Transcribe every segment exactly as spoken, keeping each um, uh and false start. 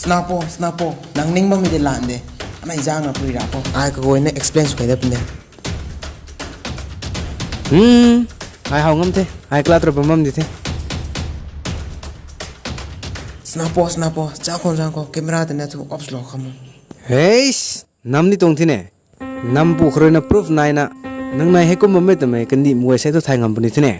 Snapo, snapo, nang ning bammei de lan de. Anai zang a pui ra po. Ai kaguayna explain sw kai da pun de. Hmm, ai how ngam the. Ai klat ra bam bam di the. Snapo, snapo, zang khou, zang khou, camera tana thu off lo kham. Heish, nam ni tuang thi ne. Nam pu kharui na proof nai na. Nang nai hei kum bammei twmei kandih muai sei thu thay ngam puni thi ne.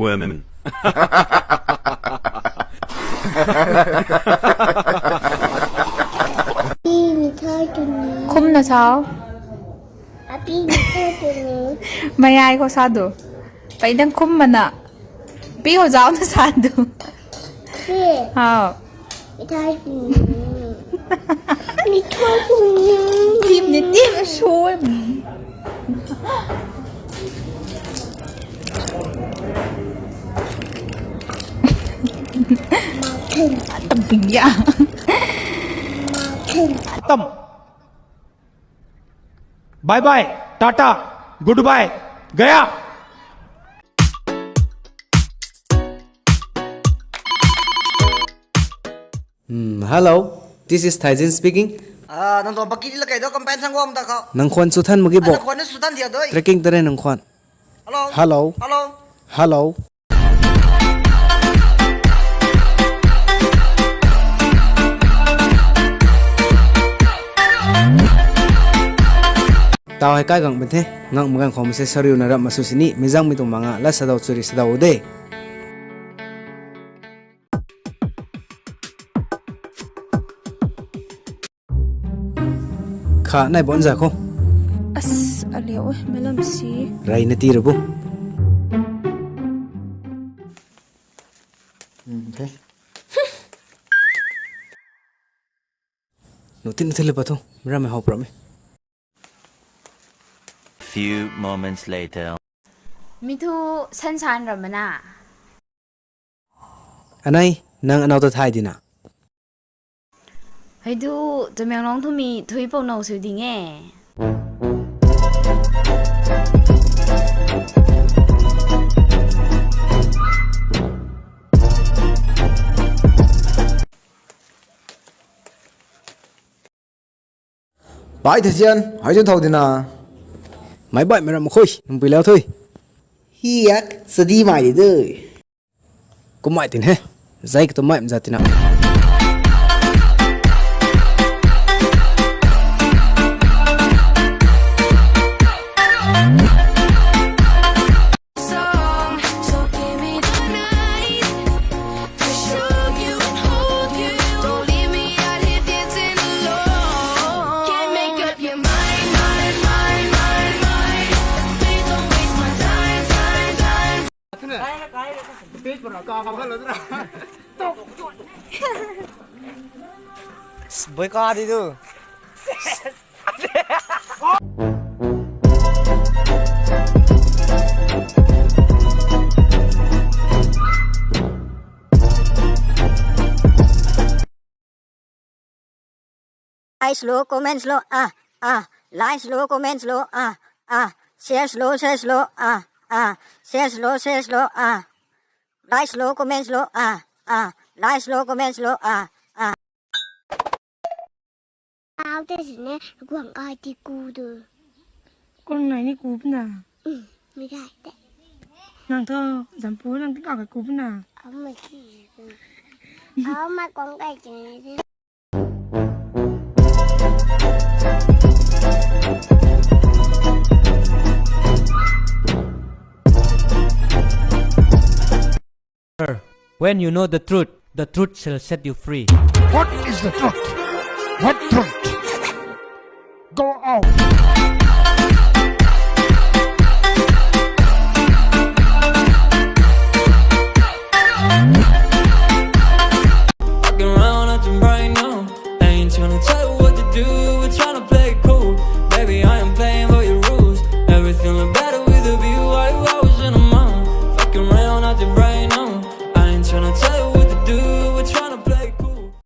Women. Kumna sao. Mayai khou sa du. Pei dang kum mana. Pi ho zau na sa du. Hao. Mithai puni. Mithai puni. Tim ni tim sui. Tam ping ya. Tam. Bye bye, tata, goodbye, gaya. Hmm, hello, this is Thaijin speaking. Ah, nang tuang paki di la kai do, campaign sang guam ta khou. Nang khwan chu than magi bo. Nang khwan chu than dia doi. Trekking tare nang khwan. Hello. Hello. Hello. Hello. Tau hei kai gang bun the, ngang magang khou mase sariu na rap masu sini, mizang mi tuang manga, la sadau churi sadau de. Kha nai bon za khou. As, aliu e, malam si. Rai na ti ra bu. Hmm, okay. Nutin nutin le pa thu, mira mei hau pra me. Few moments later. Mi thu san san ra mana. Anei, nang anau ta thai dina. Hei du, Tamenglong thu mi thui pou nou sui ding e. Bai Thaijin, hei chu thau dina. Mai bai mei ram khui, nang pui lau thui. Hiak, sadi mai di dui. Kumai tin he, zai ka tu mai mza tina. Bui ka di tu. Like slow, comments slow, ah, ah. Like slow, comments slow, ah, ah. Share slow, share slow, ah, ah. Share slow, share slow, ah. Like slow, comments slow, ah, ah. Like slow, comments slow, ah, ah. Pau te sini guang kai ti ku du. Kung nai ni ku na. Mei gay te. Nang thu, zampu nang tikau kai ku na. Ama si. Ama kong kai chini. When you know the truth, the truth shall set you free. What is the truth? What truth?